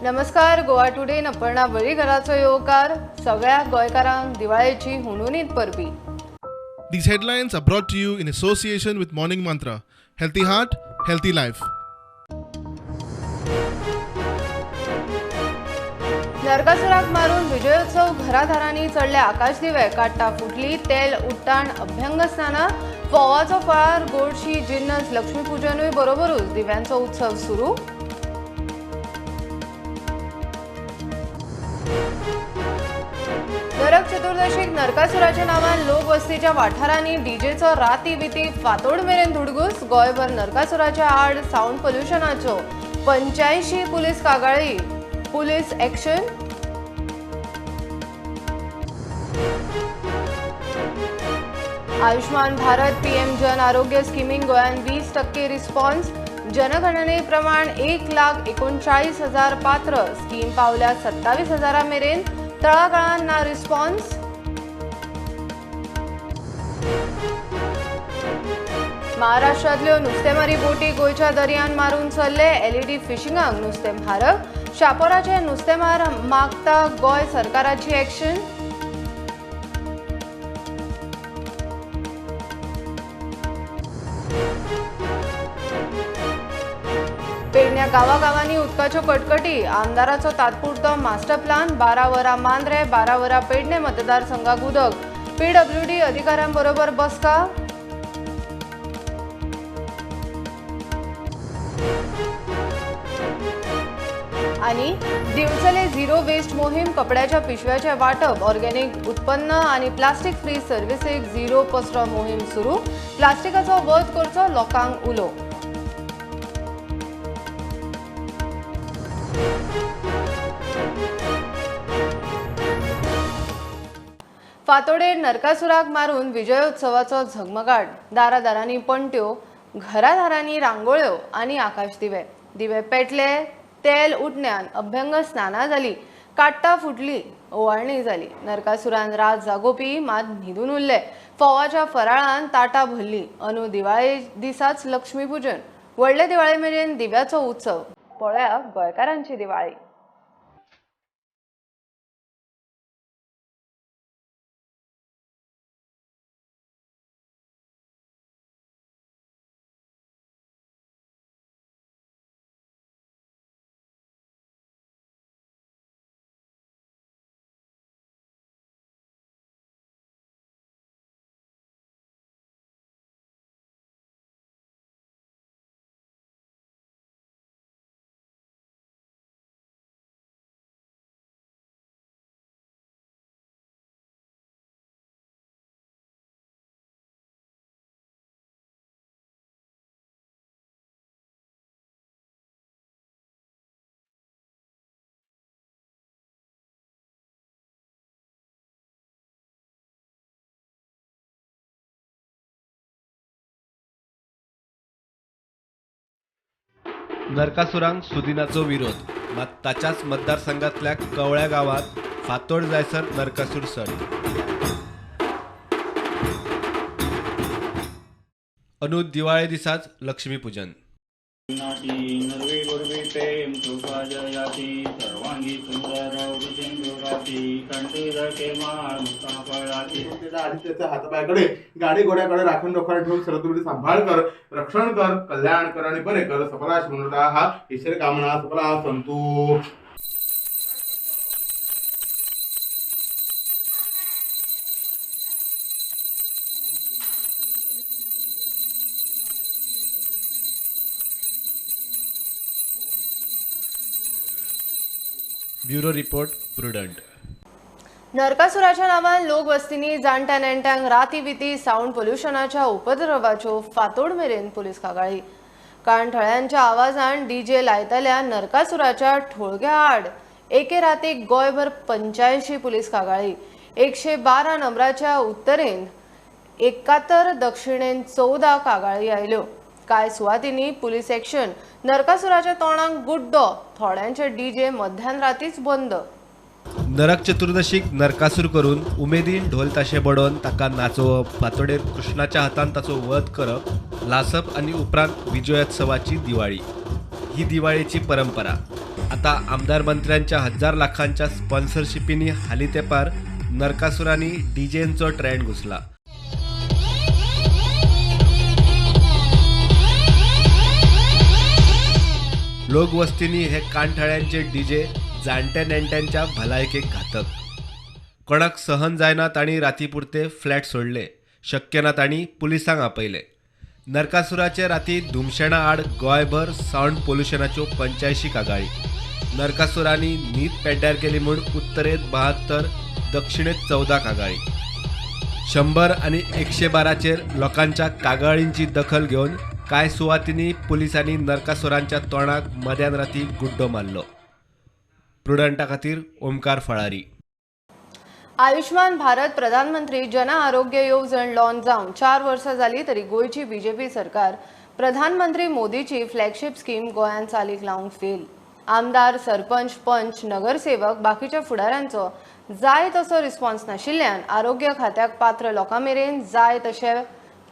नमस्कार, गोवा टुडे अपर्णा वळीकराचो येवकार. सगळ्या गोंयकारांक दिवाळेची हुनहुनीत परबी. These headlines are brought to you in association with Morning Mantra. Healthy heart, healthy life. नरकासुराक मारून विजयोत्सव घराघरांनी चडले आकाश दिवे, काट्टा फुटली, तेल उट्टाण अभ्यंग स्नाना, फोवाचो फळार गोडशी जिन्नस, लक्ष्मीपूजनूय बरोबरूच दिव्यांचो उत्सव सुरू. नरक चतुर्दशीक नरकासुराच्या नावान लोकवस्तीच्या वाठारांनी डीजेचो राती विती फातोड मेरेन धुडगूस. गोंयभर नरकासुराच्या आड सावंड पोल्युशनाच्यो 85 पुलीस कागाळी, police action. Ayushman Bharat PM Jan Arogya स्किमींग गोंयांत 20% रिस्पॉन्स. जनगणने प्रमाण 1,39,000 पात्र, स्कीम पावल्या 27,000 मेरेन. तळागाळांत ना रिस्पॉन्स. महाराष्ट्रांतल्यो नुस्तेमारी बोटी गोंयच्या दर्यान मारून चल्ले. एलईडी फिशिंगाक नुस्तें म्हारग. शापोराचे नुस्तेमार मागता गोंय सरकाराची एक्शन. पेडण्या गावागावांनी उदकाच्यो कटकटी. आमदाराचो तात्पुरतो मास्टर प्लान. 12 वरां मांद्रे, 12 वरां पेडणे मतदारसंघाक उदक. पीडब्ल्यूडी अधिकाऱ्यांबरोबर बसका. आनी दिवचले झिरो वेस्ट मोहीम, कपड्याच्या पिशव्याचे वाटप, ऑर्गेनिक उत्पन्न आनी प्लास्टीक फ्री सर्विसीक झिरो कचरो मोहीम सुरू. प्लास्टिकाचो वध करचो लोकांक उलो. फातोडेर नरकासुराक मारून विजयोत्सवाचो झगमगाट. दारादारांनी पणट्यो, घराघरांनी रांगोळ्यो आनी आकाश दिवे. दिवे पेटले, तेल उठण्यान अभ्यंग स्नानां जाली, काट्टां फुटली, ओवाळणी जाली. नरकासुरान रात जागोवपी मात न्हिदून उरले. फोवाच्या फराळान ताटां भरली. अंदू दिवाळे दिसाच लक्ष्मीपूजन. व्हडले दिवाळे मेरेन दिव्याचो उत्सव. पळया गोंयकारांची दिवाळी. नरकासुरांक सुदिनाचो विरोध, मात ताच्याच मतदारसंघातल्या कवळ्या गावात फातोड जायसर नरकासूर सण. अनु दिवाळे दिसाच लक्ष्मीपूजन. त्याच्या हातापायाकडे गाडी घोड्याकडे राखण रोखण ठेवून सरस्वती सांभाळ कर, रक्षण कर, कल्याण कर आणि बरे कर. सफला म्हणता हा ईश्वर कामना सफला संतू. Bureau report, Prudent. नरकासुराच्या नावान लोकवस्तींनी जाणट्या नेणट्यांक राती विती सावंड पोल्युशनाच्या उपद्रवाच्यो फातोड मेरेन पुलीस कागाळी. काणठळ्यांच्या आवाजान डीजे लायतल्या नरकासुराच्या ठोळग्या आड एके रातीक गोंयभर 85 पुलीस कागाळी. 112 नंबराच्या उत्तरेन 71, दक्षिणेन 14 कागाळी आयल्यो. कांय सुवातींनी पुलीस एक्शन. नरकासुराच्या तोंडाक गुड्डो, थोड्यांचे डीजे मध्यान रातीच बंद. नरक चतुर्दशीक नरकासूर करून उमेदीन ढोल ताशे बडोवन ताका नाचोवप, फातोडेर कृष्णाच्या हातान ताचो वध करप, लासप आनी उपरांत विजयोत्सवाची दिवाळी. ही दिवाळेची परंपरा. आतां आमदार मंत्र्यांच्या हजार लाखांच्या स्पॉन्सरशिपींनी हालीं तेंपार नरकासुरांनी डीजेंचो ट्रेंड घुसला. लोकवस्तींनी हे कानठळ्यांचे डीजे जाणट्या नेणट्यांच्या भलायकेक घातक. कोणाक सहन जायना तांणी राती पुरते फ्लॅट सोडले, शक्य ना तांणी पुलिसांक आपयले. नरकासुराचे राती धुमशेणा आड गोंयभर सावंड पोल्युशनाच्यो 85 कागाळी. नरकासुरांनी न्हीद पेड्ड्यार केली म्हूण उत्तरेंत 72, दक्षिणेंत 14 कागाळी. 100 आनी 112चेर लोकांच्या कागाळींची दखल घेवन कांय सुवातींनी पुलिसांनी नरकासुरांच्या तोंडाक मध्यान राती गुड्डो मारलो. प्रुडंटा खातीर ओमकार फळारी. आयुष्मान भारत प्रधानमंत्री जन आरोग्य येवजण लॉन्च जावन 4 वर्सां जाली तरी गोंयची बीजेपी सरकार प्रधानमंत्री मोदीची फ्लॅगशीप स्कीम गोंयांत चालीक लावंक फेल. आमदार, सरपंच, पंच, नगरसेवक बाकीच्या फुडाऱ्यांचो जाय तसो रिस्पॉन्स नाशिल्ल्यान आरोग्य खात्याक पात्र लोकां मेरेन जाय तशें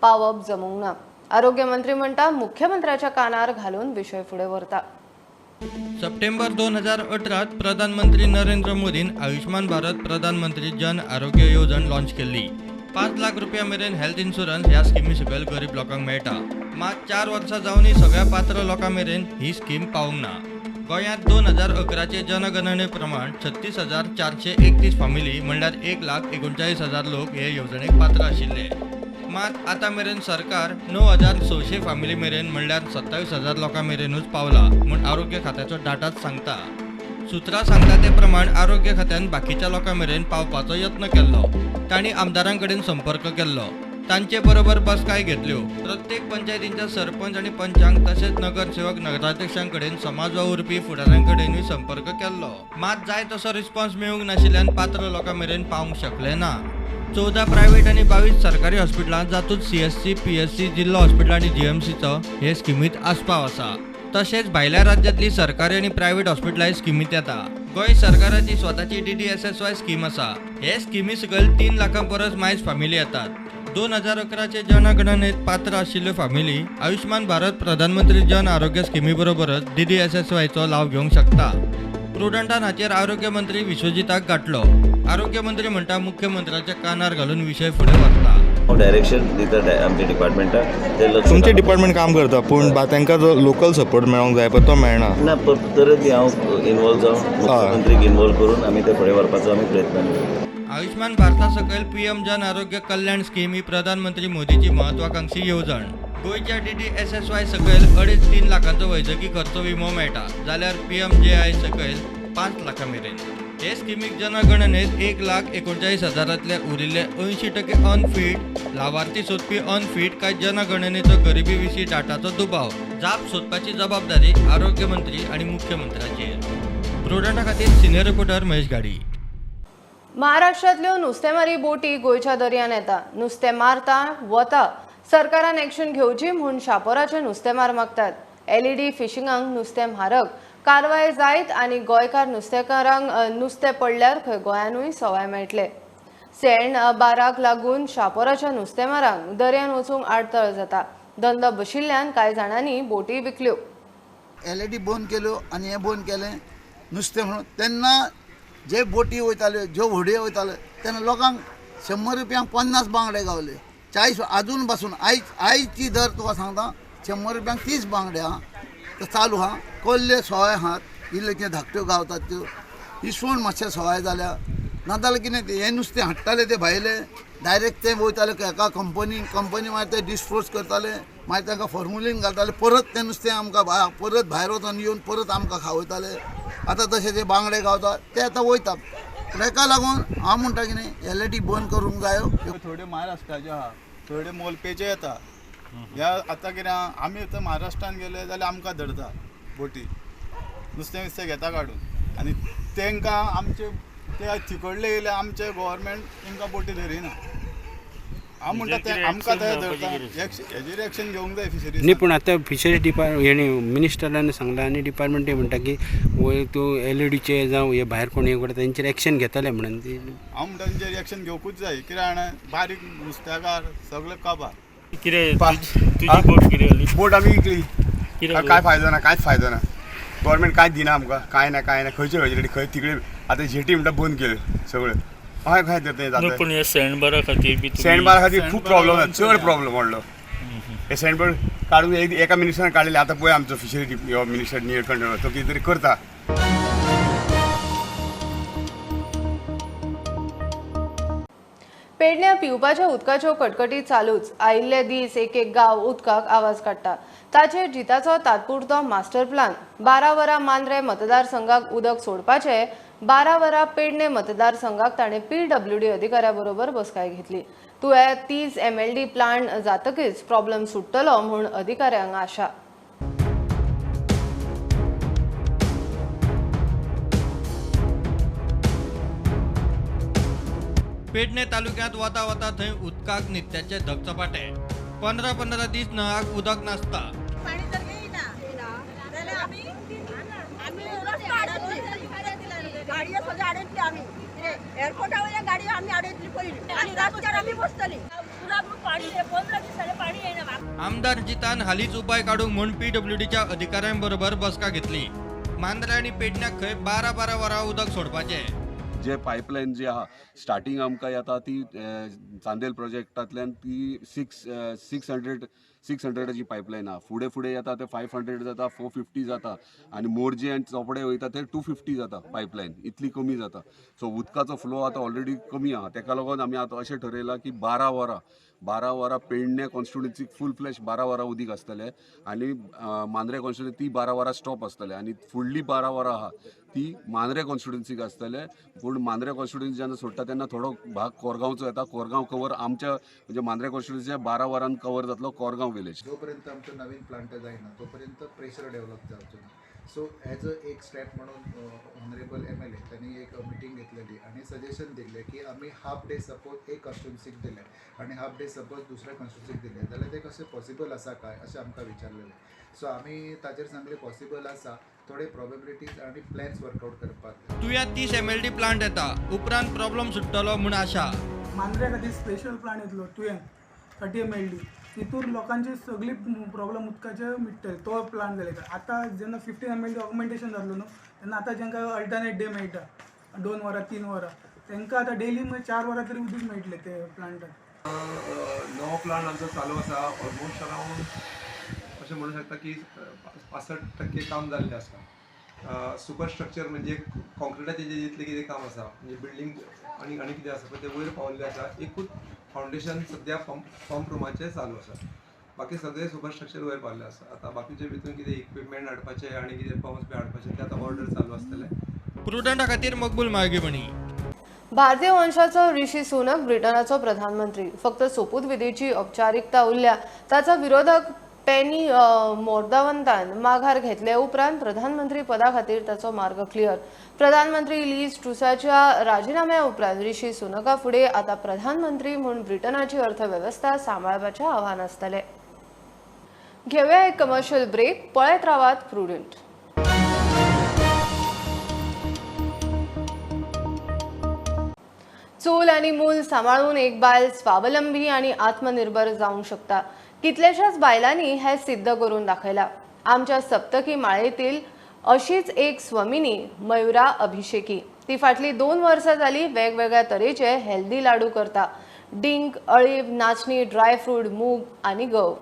पावप जमूंक ना. आरोग्य मंत्री म्हणटा मुख्यमंत्र्याच्या कानार घालून विशय फुडें व्हरता. सप्टेंबर 2018 प्रधानमंत्री नरेंद्र मोदीन आयुष्मान भारत प्रधानमंत्री जन आरोग्य येवजण लॉन्च केल्ली. 5 लाख रुपया मेरेन हेल्थ इन्शुरन्स ह्या स्किमी सकयल गरीब लोकांक मेळटा. मात 4 वर्सां जावनूय सगळ्या पात्र लोकां मेरेन ही स्कीम पावूंक ना. गोंयांत 2011चे जनगणने प्रमाण 36,431 फामिली म्हणल्यार 1,39,000 लोक हे येवजणेक पात्र आशिल्ले. मात आतां मेरेन सरकार 9,600 फामिली मेरेन म्हणल्यार 27,000 लोकां मेरेनूच पावला म्हूण आरोग्य खात्याचो डाटाच सांगता. सुत्रां सांगता ते प्रमाण आरोग्य खात्यान बाकीच्या लोकां मेरेन पावपाचो यत्न केल्लो. तांणी आमदारां कडेन संपर्क केल्लो, तांचे बरोबर बसकाय घेतल्यो. प्रत्येक पंचायतींच्या सरपंच आनी पंचांक तशेंच नगरसेवक नगराध्यक्षां कडेन समाज वावुरपी फुडाऱ्यां कडेनूय संपर्क केल्लो. मात जाय तसो रिस्पॉन्स मेळूंक नाशिल्ल्यान पात्र लोकां मेरेन पावूंक शकले ना. 14 प्रायव्हेट आनी 22 सरकारी हॉस्पिटलां जातूंत CSC, PSC, जिल्लो हॉस्पिटल आनी GMCचो हे स्किमींत आस्पाव आसा. तशेंच भायल्या राज्यांतली सरकारी आनी प्रायव्हेट हॉस्पिटलां स्किमींत येता. गोंय सरकाराची स्वताची DDSSY scheme आसा. हे स्किमी सकयल 3 लाखां परस मायज फामिली येतात. 2011चे जनगणनेत पात्र आशिल्ल्यो फामिली आयुष्मान भारत प्रधानमंत्री जन आरोग्य स्किमी बरोबरच DDSSYचो लाव घेवंक शकता. प्रुडंटान हाचेर आरोग्य मंत्री विश्वजिताक गांठलो. आरोग्य मंत्री म्हणटा मुख्यमंत्र्याच्या कानार घालून विशय फुडें व्हरता. डायरेक्शन दिता आमच्या डिपार्टमेंटाक. तुमचें डिपार्टमेंट काम करता पूण तांकां जो लोकल सपोर्ट मेळोंक जाय पळय तो मेळना. ना, तरत हांव इन्वॉल्व जावन मुख्यमंत्रीक इन्वॉल्व करून आमी ते फुडें व्हरपाचो आमी प्रयत्न करता. आयुष्मान भारता सकयल PM Jan Arogya Kalyan scheme ही प्रधानमंत्री मोदीची महत्वाकांक्षी येवजण. गोंयच्या DDSSY सकयल 2.5-3 लाखांचो वैजकी खर्च विमो मेळटा, जाल्यार PMJI सकयल 5 लाखां मेरेन. हे स्किमीक जनगणनेत 1,39,000तले उरिल्ले 80% अनफीट लावार्थी सोदपी अनफीट काय जनगणनेचो गरिबी विशीं डाटाचो दुबाव. जाप सोदपाची जबाबदारी आरोग्य मंत्री आनी मुख्यमंत्र्याचेर. प्रुडंटा खातीर सिनियर रिपोर्टर महेश गाडी. महाराष्ट्रांतल्यो नुस्तेमारी बोटी गोंयच्या दर्यान येता, नुस्तें मारता वता. सरकारान एक्शन घेवची म्हूण शापोराचे नुस्तेमार मागतात. LED फिशिंगांक नुस्तें म्हारग, कारवाय जायत आनी गोंयकार नुस्तेकारांक नुस्तें पडल्यार खंय गोंयानूय सवाय मेळटले. सेण बाराक लागून शापोराच्या नुस्तेमारांक दर्यान वचूंक आडतळ जाता. धंदो बशिल्ल्यान कांय जाणांनी बोटी विकल्यो. LED बंद केल्यो आनी हें बंद केलें नुस्तें म्हणून तेन्ना जे बोटी वयताल्यो, ज्यो व्हडयो वयताल्यो तेन्ना लोकांक 100 रुपयांक 50 बांगडे गावले, 40 आजून पासून आयची दर तुका सांगता 100 रुपयांक 30 बांगडे आहा, तर चालू आहा. कोल्ले सवाय आहात, इल्ले कितें धाकट्यो गावतात त्यो, इसवण मातशें सवाय जाल्या. नाजाल्यार कितें हें नुस्तें हाडटाले ते भायले डायरेक्ट ते वयताले एका कंपनी मागीर ते डिस्पोज करताले, मागीर तांकां फॉर्मुलीन घालताले, परत तें नुस्तें आमकां परत भायर वचून येवन परत आमकां खावयताले. आतां तशें ते बांगडे गावता ते आतां वयता. तेका लागून हांव म्हणटा कितें LED बंद करूंक जायो. थोड्यो महाराष्ट्राच्यो आहा, थोड्यो मोलपेच्यो येता. ह्या आतां कितें आमी आतां महाराष्ट्रान गेले जाल्यार आमकां धरता बोटी, नुस्तें विस्तें घेता काडून आनी तांकां आमचे ते थिकडले येयले आमचे गव्हर्मेंट तांकां बोटी धरिना. हांव म्हणटा ते आमकां ते धरता, हेजेर एक्शन घेवंक जाय फिशरीज. न्ही, पूण आतां फिशरीज डिपार्टमेंट हेणी मिनिस्टरान सांगलां आनी डिपार्टमेंटूय म्हणटा की वयर तूं LEDचे जावं हे भायर कोण हे करता तेंचेर एक्शन घेतले म्हणून. हांव म्हणटा तेंचेर एक्शन घेवकूच जाय. कित्याक जाणा बारीक नुस्तेकार सगळे काबार. कितें तुजी बोट कितें जाली? बोट आमी विकली, कांय फायदो ना, कांयच फायदो ना. गव्हर्मेंट कांय दिना आमकां, कांय ना कांय ना, खंयचे खंयचे खंय तिकडे आतां झेटी म्हणटा बंद केल्यो सगळ्यो, हय खंय तर तें जाता. पूण हे सँड बारा खातीर बी सँड बारा खातीर खूब प्रॉब्लम जाता, चड प्रॉब्लम व्हडलो. हे सँड बार काडून एका मिनिस्टरान काडलेले, आतां पळय आमचो फिशरी मिनिस्टर निळकंठ तो कितें तरी करता. पेडण्या पिवपाच्या उदकाच्यो कटकटी चालूच. आयिल्ले दीस एक एक गांव उदकाक आवाज काडटा. ताचेर जिताचो तात्पुरतो मास्टर प्लान. 12 वरां मांद्रे मतदारसंघाक उदक सोडपाचें, 12 वरां पेडणे मतदारसंघाक ताणें PWD अधिकाऱ्या बरोबर बसकाय घेतली. तुळ्या 30 MLD plant जातकीच प्रॉब्लम सुट्टलो म्हूण अधिकाऱ्यांक आशा. पेडणे तालुक्यांत वता वता थंय उदकाक नित्याचे धगचपाटे. 15-15 दीस नळाक उदक नासता. पाणी जर येयना जाल्यार आमी रस्तो आडयतली, गाडयो सगळ्यो आडयतली आमी, एअरपोर्टा वयल्यान गाडयो आमी आडयतली पयलीं आनी रस्त्यार आमी बसतली. पाणी 15 दिसांनी पाणी येयना. आमदार जितान हालींच उपाय काडूंक म्हूण PWDच्या अधिकाऱ्यांबरोबर बसका घेतली. मांद्रे आनी पेडण्याक खंय 12-12 वरां उदक सोडपाचें. जे पायपलायन जी आहा स्टार्टींग आमकां येता ती चांदेल प्रोजेक्टांतल्यान ती 600 पायपलायन आहा. फुडें फुडें येता ते 500 जाता, 450 जाता आनी मोरजे आनी चोपडे वयता ते 250 जाता. पायपलायन इतली कमी जाता. सो उदकाचो फ्लो आतां ऑलरेडी कमी आहा. तेका लागून आमी आतां अशें ठरयलां की 12 वरां पेडणे कॉन्स्टिट्युएन्सीक फूल फ्लॅश 12 वरां उदीक आसतलें आनी मांद्रे कॉन्स्टिट्युएन्सी ती 12 वरां स्टॉप आसतलें आनी फुडली 12 वरां आहा ती मांद्रे कॉन्स्टिट्युएन्सीक आसतले. पूण मांद्रे कॉन्स्टिट्युएन्सी जेन्ना सोडटा तेन्ना थोडो भाग कोरगांवचो येता. कोरगांव कवर आमच्या म्हणजे मांद्रे कॉन्स्टिट्युएन्सीच्या 12 वरां कवर जातलो कोरगांव विलेज. जोपर्यंत आमचो नवीन प्लांट जायना तोपर्यंत प्रेशर डेव्हलप जावचो ना. सो एज अ एक स्टेप म्हणून ऑनरेबल MLA त्यांनी एक मिटींग घेतलेली आणि सजेशन दिले की आमी हाफ डे सपोज एक कॉन्स्टिट्युएन्सीक दिले आणि हाफ डे सपोज दुसऱ्या कॉन्स्टिट्युएन्सीक दिले जाल्यार ते कशें पॉसिबल आसा काय अशें आमकां विचारलेलें. सो आमी ताचेर सांगलें पॉसिबल आसा, थोडे प्रॉबेबिलिटीज आनी प्लॅन्स वर्कआउट करपाक. तुया 30 MLD plant येता, उपरांत प्रॉब्लम सुट्टलो म्हूण आशा. मांद्रे खातीर स्पेशल प्लांट येतलो तुयें 30 MLD, तितूर लोकांची सगळी प्रॉब्लम उदकाचे मिट्टले तो प्लांट जाले. आतां जेन्ना 15 MLD augmentation जातलो न्हू तेन्ना आतां जेंकां अल्टरनेट डे मेळटा 2 वरां 3 वरां तांकां आतां डेली 4 वरां तरी उदीक मेळटलें ते प्लांटान. नवो प्लांट आमचो चालू आसा. ऑलमोस्ट अरावंड अशें म्हणू शकता की 65% काम जाल्लें आसा. सुपर स्ट्रक्चर म्हणजे कॉन्क्रिटाचें जें जितलें कितें काम आसा म्हणजे बिल्डींग आनी आनी कितें आसा पळय तें वयर पावल्लें आसा. एकूच फावंडेशन सद्या पंप रुमाचें चालू आसा, बाकी सगळें सुपर स्ट्रक्चर वयर पावल्लें आसा. आतां बाकीचे भितून कितें इक्विपमेंट हाडपाचें आनी कितें पंप्स बी हाडपाचें ते आतां ऑर्डर चालू आसतलें. प्रुडंटा खातीर मकबूल माळगेमणी. भारतीय वंशाचो ऋषी सुनक ब्रिटनाचो प्रधानमंत्री. फक्त सोपूतविधीची औपचारिकता उरल्या. ताचा विरोधक पेनी मोर्दावंतान माघार घेतले उपरांत प्रधानमंत्री पदा खातीर ताचो मार्ग क्लियर. प्रधानमंत्री लीज ट्रुसाच्या राजीनाम्या उपरांत ऋषी सुनका फुडें आतां प्रधानमंत्री म्हूण ब्रिटनाची अर्थवेवस्था सांबाळपाचें आव्हान आसतलें. घेवया एक कमर्शियल ब्रेक. पळयत रावात प्रुडंट. चूल आनी मूल सांबाळून एक बायल स्वावलंबी आनी आत्मनिर्भर जावंक शकता. कितल्याशाच बायलांनी हे सिद्ध करून दाखयला. आमच्या सप्तकी माळेतील अशीच एक स्वमिनी मयुरा अभिषेकी. ती फाटली 2 वर्सां जाली वेगवेगळ्या तरेचे हेल्दी लाडू करता. डिंक, अळीव, नाचणी, ड्रायफ्रूट, मूग आनी गव.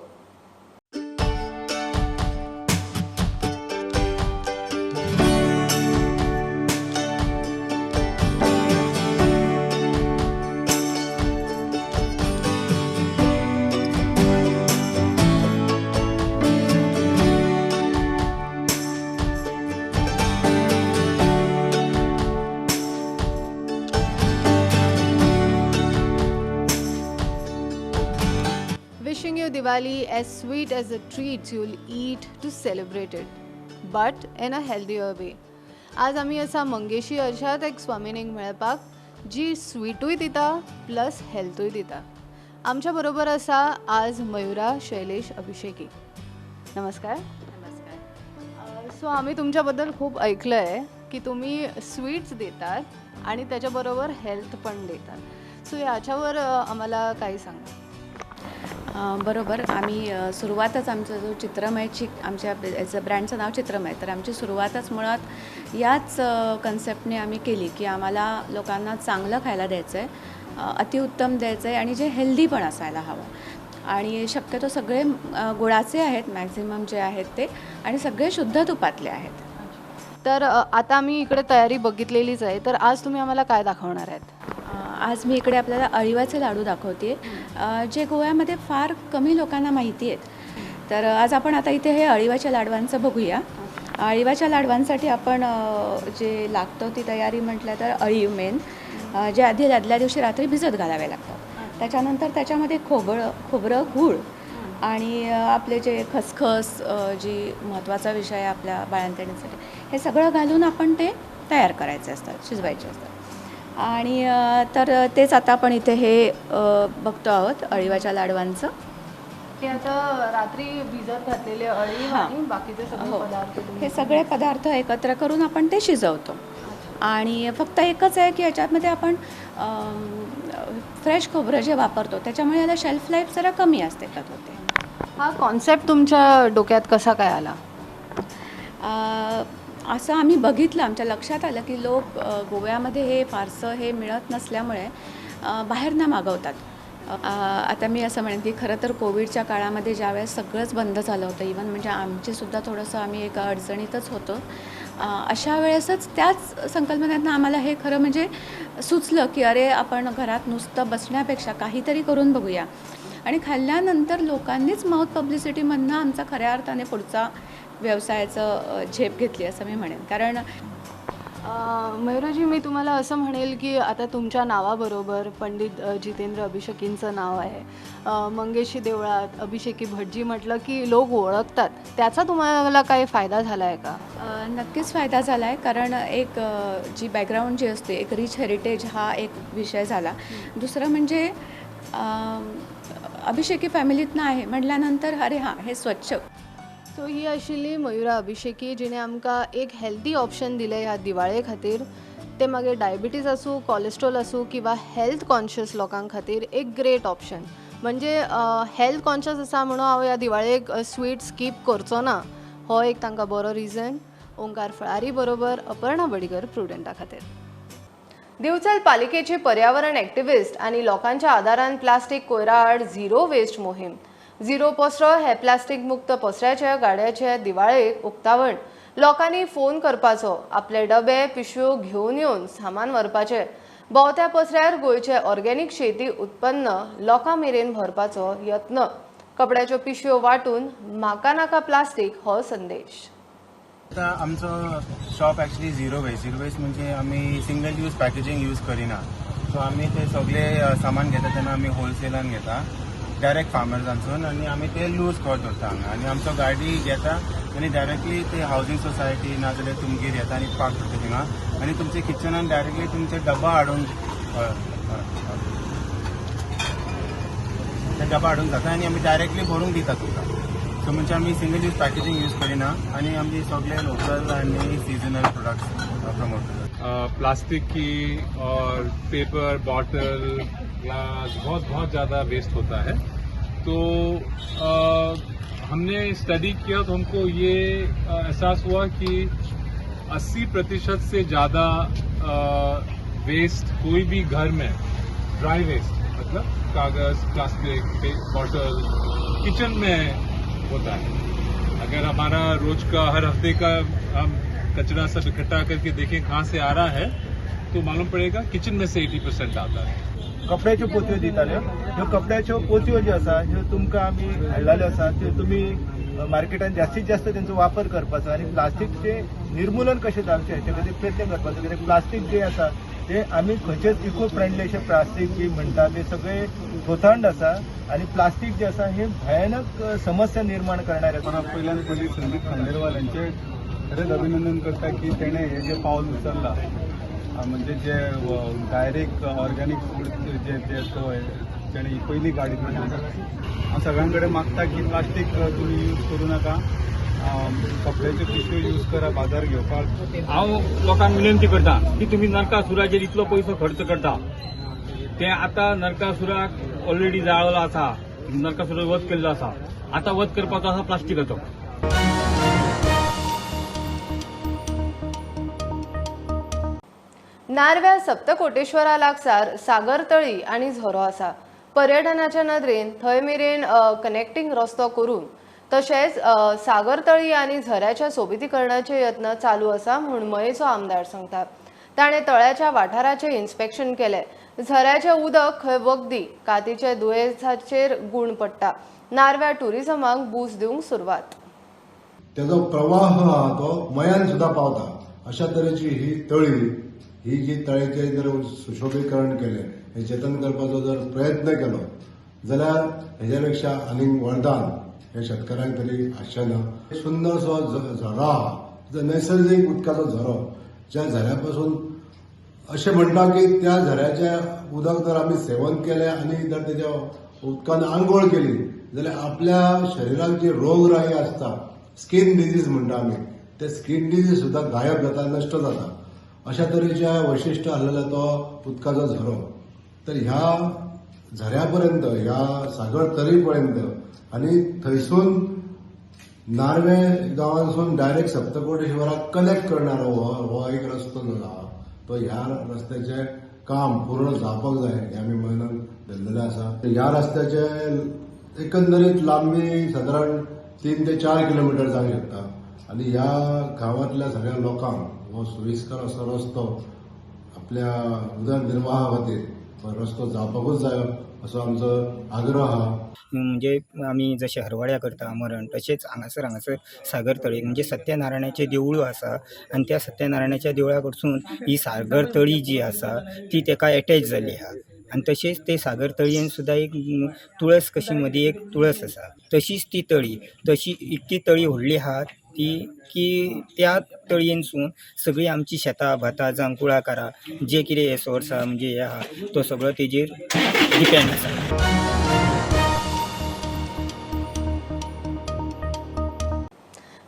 Wishing you Diwali as sweet as the treats you'll eat to celebrate it, but in a healthier way. आज आमी आसा मंगेशी अशात एक स्वामिनीक मेळपाक जी स्वीटूय दिता प्लस हेल्थूय दिता. आमच्या बरोबर आसा आज मयुरा शैलेश अभिषेकी. नमस्कार. नमस्कार. सो आमी तुमच्या बद्दल खूब ऐकलंय की तुम्ही स्वीट्स देतात आणि त्याच्याबरोबर हेल्थ पण देतात. सो याच्यावर आम्हाला काही सांगा. बरोबर. आम्ही सुरुवातच आमचा जो चित्रमयची, आमच्या याचं ब्रँडचं नाव चित्रमय, तर आमची सुरुवातच मुळात याच कन्सेप्टने आम्ही केली की आम्हाला लोकांना चांगलं खायला द्यायचं आहे, अतिउत्तम द्यायचं आहे आणि जे हेल्दी पण असायला हवं. आणि शक्यतो सगळे गुळाचे आहेत मॅक्झिमम जे आहेत ते, आणि सगळे शुद्ध तुपातले आहेत. तर आता आम्ही इकडे तयारी बघितलेलीच आहे, तर आज तुम्ही आम्हाला काय दाखवणार आहेत? आज मी इकडे आपल्याला अळीवाचे लाडू दाखवते, जे गोव्यामध्ये फार कमी लोकांना माहिती आहेत. तर आज आपण आता इथे हे अळीवाच्या लाडवांचं बघूया. अळीवाच्या लाडवांसाठी आपण जे लागतं ती तयारी म्हटलं तर अळीव मेन, जे आधी आदल्या दिवशी रात्री भिजत घालावे लागतात. त्याच्यानंतर त्याच्यामध्ये खोबरं, गूळ आणि आपले जे खसखस, जी महत्त्वाचा विषय आहे आपल्या बाळंतिणीसाठी, हे सगळं घालून आपण ते तयार करायचे असतात, शिजवायचे असतात. आणि तर तेच आता आपण इथे हे बघतो आहोत अळीवाच्या लाडवांचं. ते आता रात्री भिजत घातलेले अळीव आणि बाकीचे सगळे पदार्थ, हे सगळे पदार्थ एकत्र करून आपण ते शिजवतो. आणि फक्त एकच आहे की याच्यामध्ये आपण फ्रेश खोबरं जे वापरतो त्याच्यामुळे याला शेल्फ लाईफ जरा कमी असते. होते. हा कॉन्सेप्ट तुमच्या डोक्यात कसा काय आला? असं आम्ही बघितलं, आमच्या लक्षात आलं की लोक गोव्यामध्ये हे फारसं हे मिळत नसल्यामुळे बाहेरनं मागवतात. आता मी असं म्हणेन की खरं तर कोविडच्या काळामध्ये ज्यावेळेस सगळंच बंद झालं होतं, इवन म्हणजे आमचीसुद्धा थोडंसं आम्ही एका अडचणीतच होतो, अशा वेळेसच त्याच संकल्पनेतनं आम्हाला हे खरं म्हणजे सुचलं की अरे आपण घरात नुसतं बसण्यापेक्षा काहीतरी करून बघूया. आणि खाल्ल्यानंतर लोकांनीच माउथ पब्लिसिटीमधनं आमचा खऱ्या अर्थाने पुढचा व्यवसायाचं झेप घेतली असं मी म्हणेन. कारण मयुराजी, मी तुम्हाला असं म्हणेल की आता तुमच्या नावाबरोबर पंडित जितेंद्र अभिषेकींचं नाव आहे, मंगेशी देवळात अभिषेकी भटजी म्हटलं की लोक ओळखतात, त्याचा तुम्हाला काही फायदा झाला आहे का? नक्कीच फायदा झाला आहे, कारण एक जी बॅकग्राऊंड जी असते, एक रिच हेरिटेज हा एक विषय झाला. दुसरं म्हणजे अभिषेकी फॅमिलीतनं आहे म्हटल्यानंतर अरे हां हे स्वच्छ. सो ही आशिल्ली मयुरा अभिषेकी, जिणे आमकां एक हेल्दी ऑप्शन दिलें ह्या दिवाळे खातीर. ते मागीर डायबिटीज आसूं, कॉलेस्ट्रॉल आसूं किंवा हेल्थ कॉन्शियस लोकां खातीर एक ग्रेट ऑप्शन. म्हणजे हेल्थ कॉन्शियस आसा म्हणून हांव ह्या दिवाळेक स्वीट स्कीप करचो ना, हो एक तांकां बरो रिजन. ओंकार फळारी बरोबर अपर्णा बडीगर, प्रुडंटा खातीर. दिवचल पालिकेचे पर्यावरण एक्टिविस्ट आनी लोकांच्या आदारान प्लास्टीक कोयरा आड झिरो वेस्ट मोहीम. झिरो पसरो हे प्लास्टीक मुक्त पसऱ्याच्या गाड्याचे दिवाळेक उक्तावण. लोकांनी फोन करपाचो, आपले डबे पिशव्यो घेवन येवन सामान व्हरपाचें. भोंवत्या पसऱ्यार गोंयचे ऑर्गेनिक शेती उत्पन्न लोकां मेरेन व्हरपाचो यत्न. कपड्याच्यो पिशव्यो वांटून म्हाका नाका प्लास्टीक हो संदेश. आतां आमचो shop actually zero waste. Zero waste म्हणजे आमी सिंगल यूज पॅकेजींग यूज करिना. सो आमी ते सगळे सामान घेता तेन्ना आमी होलसेलान घेता, डायरेक्ट फार्मर्सांसून, आनी आमी ते लूज कट दवरता हांगा. आनी आमचो गाडी घेता आनी डायरेक्टली ते हावजींग सोसायटी नाजाल्यार तुमगेर येता आनी पार्क करता थिंगा, आनी तुमच्या किचनान डायरेक्टली तुमचे डबा हाडून ते डबा हाडून जाता आनी आमी डायरेक्टली भरून दिता तुमकां. सो म्हणजे आमी सिंगल यूज पॅकेजींग यूज करिना आनी आमी सगळे लोकल आनी सिजनल प्रोडक्ट्स प्रमोट करता. प्लास्टिक की और पेपर, बॉटल, ग्लास बहुत बहुत ज़्यादा वेस्ट होता है. तो हमने स्टडी किया तो हमको ये एहसास हुआ कि 80% से ज़्यादा वेस्ट कोई भी घर में ड्राई वेस्ट, मतलब कागज़, प्लास्टिक, बॉटल किचन में होता है. अगर हमारा रोज का, हर हफ्ते का हम कचरा सब इकट्ठा करके देखें कहाँ से आ रहा है तो मालूम पड़ेगा किचन में से 80% आता है. कपड्याच्यो पोतयो दिताल्यो, ह्यो कपड्याच्यो पोतयो ज्यो आसा ह्यो तुमकां आमी हाडलेल्यो आसा, त्यो तुमी मार्केटान जास्तीत जास्त तेंचो वापर करपाचो आनी प्लास्टिकचें निर्मुलन कशें जावचें हेचे खातीर प्रयत्न करपाचो. कित्याक प्लास्टीक जें आसा ते आमी खंयचेच इको फ्रेंडली अशें प्लास्टीक बी म्हणटा ते सगळें थोथंड आसा आनी प्लास्टीक जें आसा हें भयानक समस्या निर्माण करणारें आसा. पयल्यान पयलीं संदीप खंडेलवाल हांचें खरेंच अभिनंदन करता की तेणें हें जें पावल उचल्लां, म्हणजे जे डायरेक्ट ऑर्गॅनीक फूड जे जे तो तेणें ही पयली गाडी हांव सगळ्यां कडेन मागता की प्लास्टीक तुमी यूज करूं नाका, कपड्याच्यो पिशव्यो यूज करा बाजार घेवपाक. हांव लोकांक विनंती करता की तुमी नरकासुराचेर इतलो पयसो खर्च करता, ते आतां नरकासुराक ऑलरेडी जाळलो आसा, नरकासुराचो वध केल्लो आसा. आतां वध करपाचो आसा प्लास्टिकाचो. नार्व्या सप्तकोटेश्वरा लागसार सागर तळी आनी झरो आसा. पर्यटनाच्या नदरेन थंय मेरेन कनेक्टिंग रस्तो करून तशेंच सागर तळी आनी झऱ्याच्या सोबितीकरणाचे यत्न चालू आसा म्हूण मयेचो आमदार सांगता. ताणें तळ्याच्या वाठाराचें इन्स्पेक्शन केलें. झऱ्याचें उदक खंय वखदी कातीच्या दुयेंसाचेर गूण पडटा. नार्व्या टुरिझमाक बूस दिवंक सुरवात. तेजो प्रवाह आहा तो मयान सुद्दां पावता. अशा तरेची ही तळी, ही जी तळेचें जर सुशोभीकरण केलें, हें जतन करपाचो जर प्रयत्न केलो जाल्यार हेज्या पेक्षा आनीक वरदान हे शेतकारांक तरी आसचें ना. सुंदरसो झरो आहा, नैसर्गीक उदकाचो झरो, ज्या झऱ्या पासून अशें म्हणटा की त्या झऱ्याचें उदक जर आमी सेवन केलें आनी जर तेज्या उदकान आंघोळ केली जाल्यार आपल्या शरिराक जी रोगराई आसता, स्कीन डिजीज म्हणटा आमी, ते स्कीन डिजीज सुद्दां गायब जाता, नश्ट जाता. अशा तरेच्या वैशिश्ट आसलेलो तो उदकाचो झरो. तर ह्या झऱ्या पर्यंत, ह्या सागर तरी पर्यंत आनी थंयसून नार्वे गांवांसून डायरेक्ट सप्तकोटेश्वराक कनेक्ट करणारो हो एक रस्तो जो आहा तो ह्या रस्त्याचें काम पूर्ण जावपाक जाय हें आमी मनान धरलेलें आसा. ह्या रस्त्याचे एकंदरीत लांबी सादारण 3 ते 4 किलोमिटर जावंक शकता आनी ह्या गांवांतल्या सगळ्या लोकांक हो सोयीस्कर असो रस्तो आपल्या उदरनिर्वाहा खातीर रस्तो जावपाकूच जाय असो आमचो आग्रह आहा. म्हणजे आमी जशें हरवळ्या करता मरण, तशेंच हांगासर हांगासर सागर तळी म्हणजे सत्यनारायणाचें देवूळ आसा आनी त्या सत्यनारायणाच्या देवळा कडसून ही सागर तळी जी आसा ती तेका एटॅच जाल्ली आहा. आनी तशेंच ते सागर तळयेन सुद्दां एक तुळस कशी मदीं एक तुळस आसा, तशीच ती तळी तशी इतकी तळी व्हडली आहा ती की त्या तळयेनसून सगळीं आमची शेतां भातां जावं कुळाकारां जे कितें हे सोर्स आहा म्हणजे हे आहा तो सगळो तेजेर डिपेंड आसा.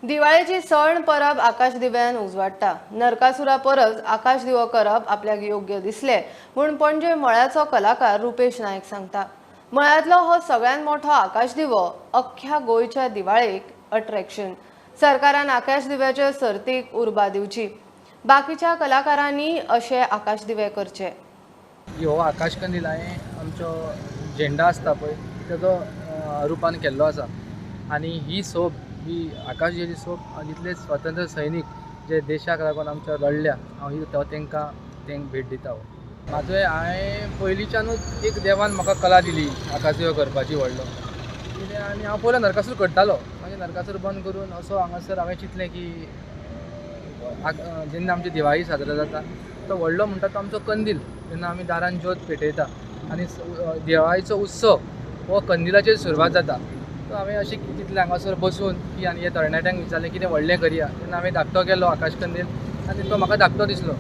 दिवाळेची सण परब आकाश दिव्यान उजवाडटा. नरकासुरा परस आकाश दिवो करप आपल्याक योग्य दिसले म्हूण पणजे मळ्याचो कलाकार रुपेश नायक सांगता. मळ्यांतलो हो सगळ्यात मोठो आकाश दिवो अख्ख्या गोंयच्या दिवाळेक अट्रॅक्शन. सरकारान आकाश दिव्याच्या सर्तीक उर्बा दिवची, बाकीच्या कलाकारांनी अशे आकाश दिवे करचे. हो आकाश कंदील हांवें आमचो झेंडा आसता पळय तेजो रुपान केल्लो आसा आनी ही सोब ही आकाश दिव्याची सोब जितले स्वतंत्र सैनीक जे देशाक लागून आमच्या लढल्या हांव ही तांकां तेंक भेट दिता. म्हाजो हांवें पयलींच्यानूच एक देवान म्हाका कला दिली आकाश दिवो करपाची व्हडलो कितें, आनी हांव पयलो नरकासूर करतालो. मागीर नरकासूर बंद करून असो हांगासर हांवें चिंतलें की जेन्ना आमची दिवाळी साजरा जाता तो व्हडलो म्हणटा तो आमचो कंदील, जेन्ना आमी दारान ज्योत पेटयता आनी दिवाळीचो उत्सव हो कंदिलाचेर सुरवात जाता. सो हांवें अशें चिंतलें हांगासर बसून की आनी हे तरणाट्यांक विचारलें कितें व्हडलें करया, तेन्ना हांवें धाकटो केलो आकाश कंदील आनी तो म्हाका धाकटो दिसलो.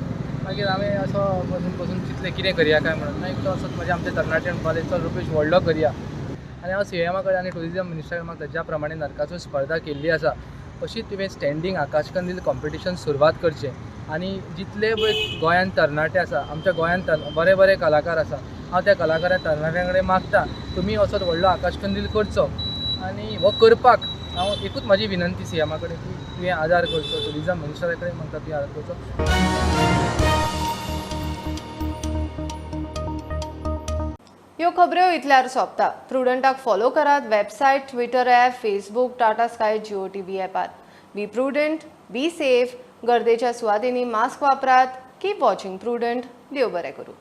मागीर हांवें असो बसून बसून चिंतलें कितें करया काय म्हणून, मागीर तो असोच म्हजे आमचे तरणाटे म्हणपाक लागले चल रुपेश व्हडलो करया. आनी हांव सीएमा कडेन आनी टुरिजम मिनिस्टरा कडेन मागता ज्या प्रमाणे नरकासूर स्पर्धा केल्ली आसा अशी तुवें स्टँडींग आकाश कंदील कॉम्पिटिशन सुरवात करचें आनी जितले पळय गोंयांत तरणाटे आसा, आमच्या गोंयांत बरे बरे कलाकार आसा, हांव त्या कलाकारां तरणाट्यां कडेन मागता तुमी असोच व्हडलो आकाश कंदील करचो आनी हो करपाक हांव एकूच म्हाजी विनंती सीएमा कडेन की तुवें आदार करचो, टुरिजम मिनिस्टरा कडेन मागता तुवें आदार करचो. ह्यो खबऱ्यो इतल्यार सोंपता. प्रुडंटाक फॉलो करात website, Twitter app, Facebook, Tata Sky, Jio TV ॲपार. Be prudent, be safe. गर्देच्या सुवातींनी मास्क वापरात. Keep watching prudent. देव बरें करूं.